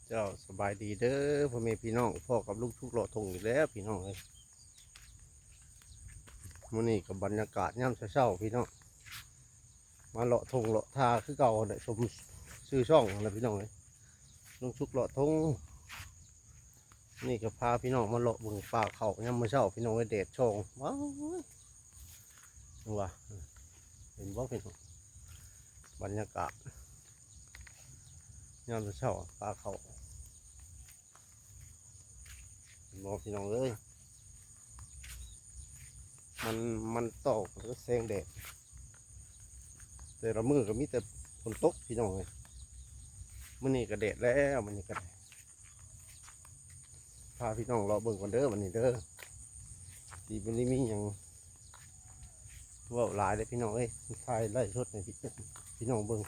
ເຈົ້າ ສະບາຍດີເດີພໍ່ແມ່ພີ່ນ້ອງ ພໍ້ກັບລຸງສຸກເລາະທົ່ງອີກແລ້ວພີ່ນ້ອງເອີຍ. ມື້ນີ້ກໍບັນຍາກາດຍາມເຊົ້າໆ ພີ່ນ້ອງ ມາເລາະທົ່ງເລາະທ່າຄືເກົ່າແຫຼະ ຊົມຊື່ຊ່ອງຫັ້ນແຫຼະພີ່ນ້ອງເອີຍ ລຸງສຸກເລາະທົ່ງ. ນີ້ກໍພາພີ່ນ້ອງມາເລາະເບິ່ງປ່າເຂົ້າຍາມມື້ເຊົ້າພີ່ນ້ອງເອີຍ ແດດສ່ອງ ວ້າວ ວ່າ ເຫັນບໍ່ພີ່ນ້ອງ ບັນຍາກາດຍາມເຊົ້າໆ ປ່າເຂົ້າ ເຫັນບໍ່ພີ່ນ້ອງເອີຍ ມັນ ມັນຕ້ອງກັບແສງແດດ ແຕ່ລະມື້ກໍມີແຕ່ຝົນຕົກພີ່ນ້ອງເອີຍ. ມື້ນີ້ກໍແດດແລ້ວ ມື້ນີ້ກໍໄດ້ ພາພີ່ນ້ອງເລາະເບິ່ງກ່ອນເດີ ວັນນີ້ເດີ ທີ່ບໍ່ໄດ້ມີຫຍັງເວົ້າຫຼາຍເດ້ພີ່ນ້ອງເອີຍ ຖ່າຍໄລຟ໌ສົດໃຫ້ພີ່ນ້ອງເບິ່ງ.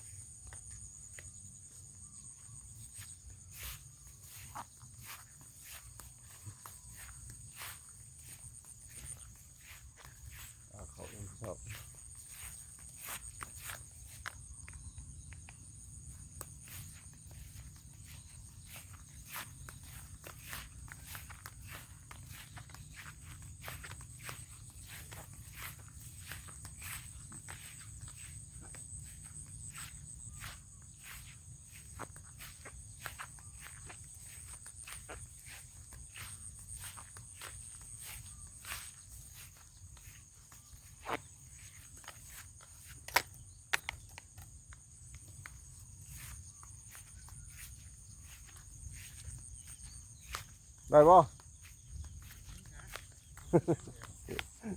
ໄດ້ບໍ່?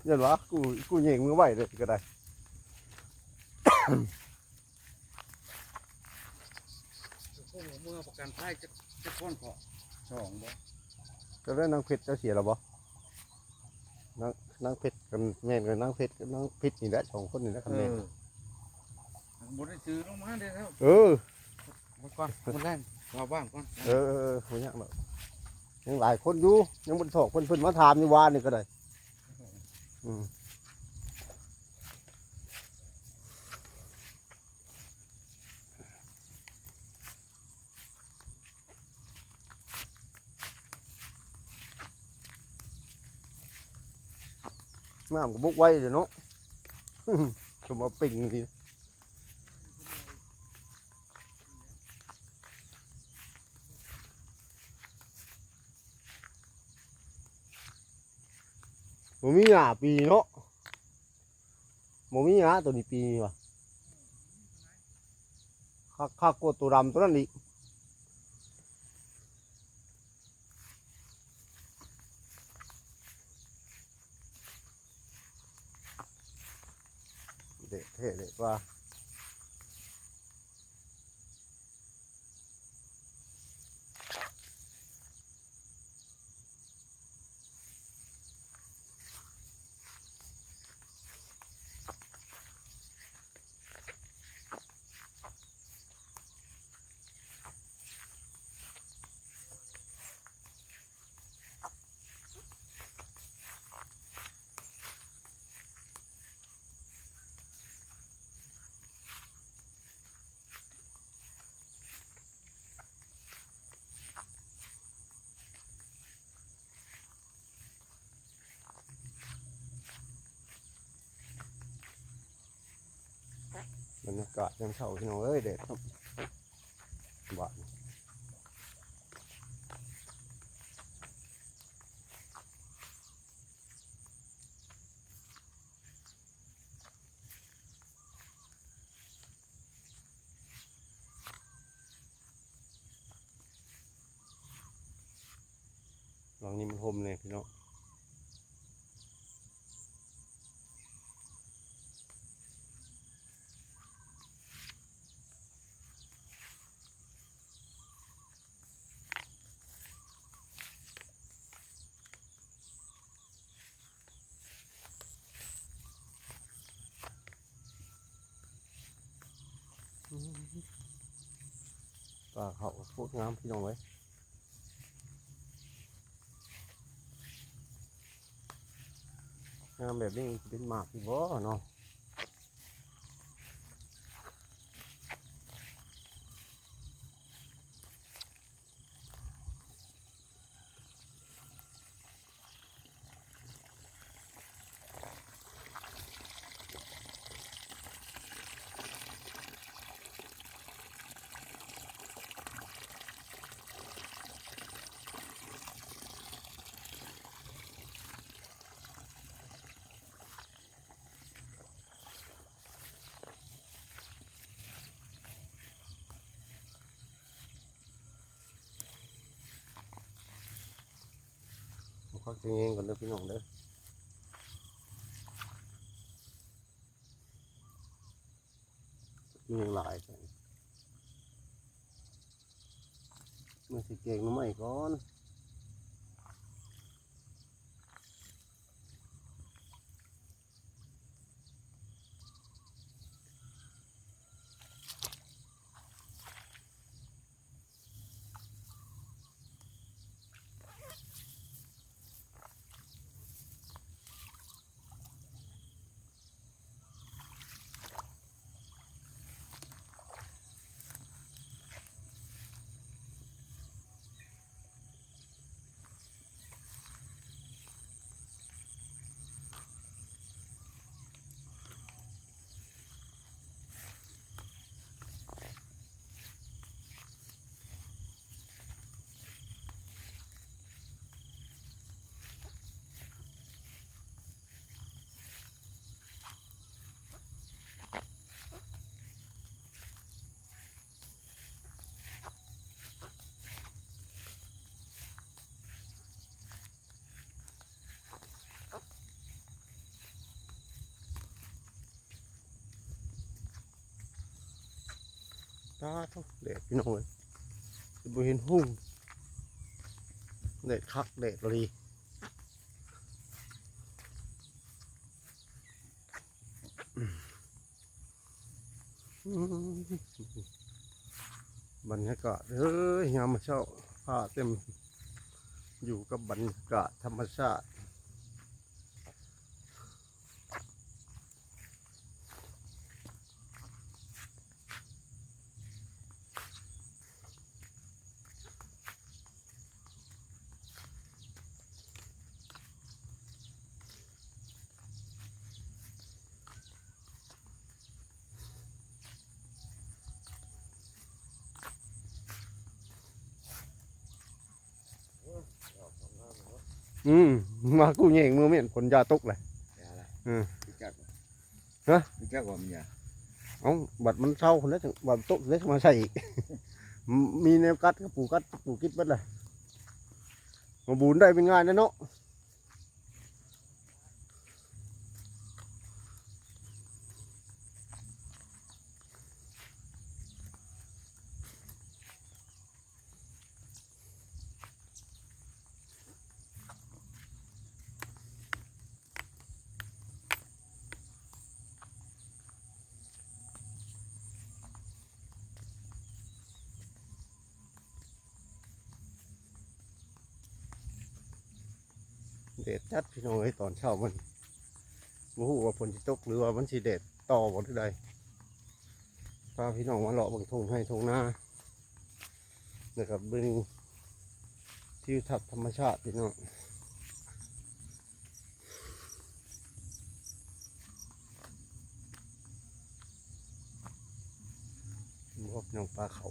ຢ້ານວ່າ ກູ ກູແຍ່ງມືໄວ້ເດ້ກໍໄດ້. ໂອ້ ເມືອປະກັນໄພຈັກ ຈັກຄົນເກາະ ສອງບໍ່? ກໍແລ້ວນາງເພັດເຈົ້າເສຍແລ້ວບໍ່? ນາງ ນາງເພັດກັນ ແມ່ນກັບນາງເພັດ ນາງເພັດນີ້ແຫຼະ ສອງຄົນນີ້ແຫຼະຄັນແມ່ນ. ເອີ ບໍ່ໄດ້ຊື້ລົງມາເດ້ແລ້ວ. ເອີ ໝົດກ່ອນ ໝົດແລ້ວ ວ່າວ່າງກ່ອນ. ເອີ ເອີ ເອີ ບໍ່ຍາກດອກ ຍັງຫຼາຍຄົນຢູ່ ຍັງບໍ່ໄດ້ຊອກເພິ່ນ ເພິ່ນມາຖາມຢູ່ວານນີ້ກໍໄດ້. ອືມ. ນ້ຳກໍບົກໄວເດ້ເນາະ ສົມວ່າເປັງດີ. ບໍ່ມີຫຍ້າປີນີ້ເນາະ ບໍ່ມີຫຍ້າໂຕນີ້ປີນີ້ຫວາ ຄັກໆ ກວ່າໂຕດຳໂຕນັ້ນອີກ. ເດະເທເດະວ່າ. ບັນຍາກາດຍາມເຊົ້າພີ່ນ້ອງເອີຍ ແດດ ບາດ ຫຼັງນີ້ມັນຮົ່ມແດ່ພີ່ນ້ອງ. ປ່າເຂົ້າໂຄດງາມພີ່ນ້ອງເອີຍ ງາມແບບນີ້ຊິເປັນໝາກຢູ່ບໍ່ເນາະ? ເ ຊິແຍງກ່ອນເດີພີ່ນ້ອງເດີ ມີຫຍັງຫຼາຍ ມາຊິແກງໜໍ່ໄມ້ກ່ອນ. ตาโธ่ แดดพี่น้องเอ้ย บ่เห็นหุง แดดคัก แดดอีหลี บรรยากาศเอ้ย ยามมื้อเช้า พาเต็ม อยู่กับบรรยากาศธรรมชาติ อืม มากู้แยงมือแม่นฝนยาตกเลย ยาละ อืม รู้จักบ่ ฮะ รู้จักบ่มันยา เอ้า บัดมันเซาแล้วจั่ง บัดตกแล้วมาใส่อีก มีแนวกัดก็ปูกัดปูกิดเบิดเลย มาบูนได้เป็นง่ายนะเนาะ แดดจัดพี่น้องเอ้ย ตอนเช้ามัน บ่ฮู้ว่าฝนสิตกหรือว่ามันสิแดดต่อบ่หรือใด พาพี่น้องมาเลาะเบิ่งทุ่งไร่ทุ่งนา แล้วก็เบิ่งทิวทัศน์ธรรมชาติพี่น้อง พบน้องปลาเขา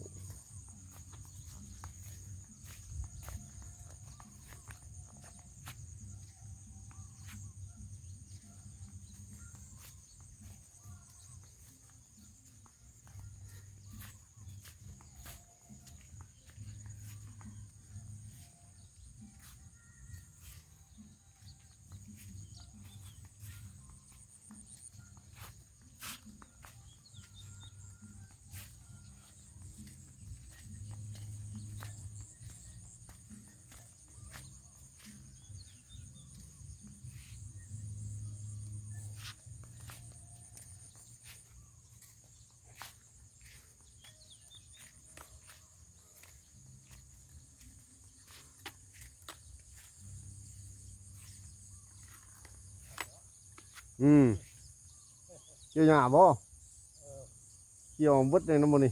อืม เกี่ยวหญ้าบ่ เกี่ยวเบิดเลยนะมื้อนี้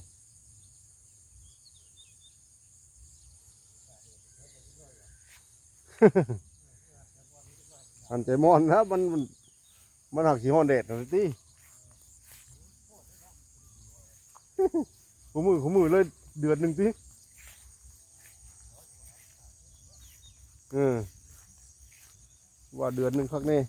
อันใจม่อนนะ มัน มัน มันหักสิฮ้อนแดดนั่นติ คู่มื้อ คู่มื้อเลย เดือนหนึ่งติ เออ ว่าเดือนหนึ่งคักแน่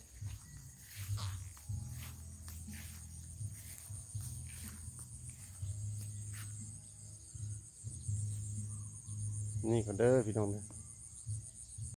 นี่ก่อนเด้อพี่น้องเด้อ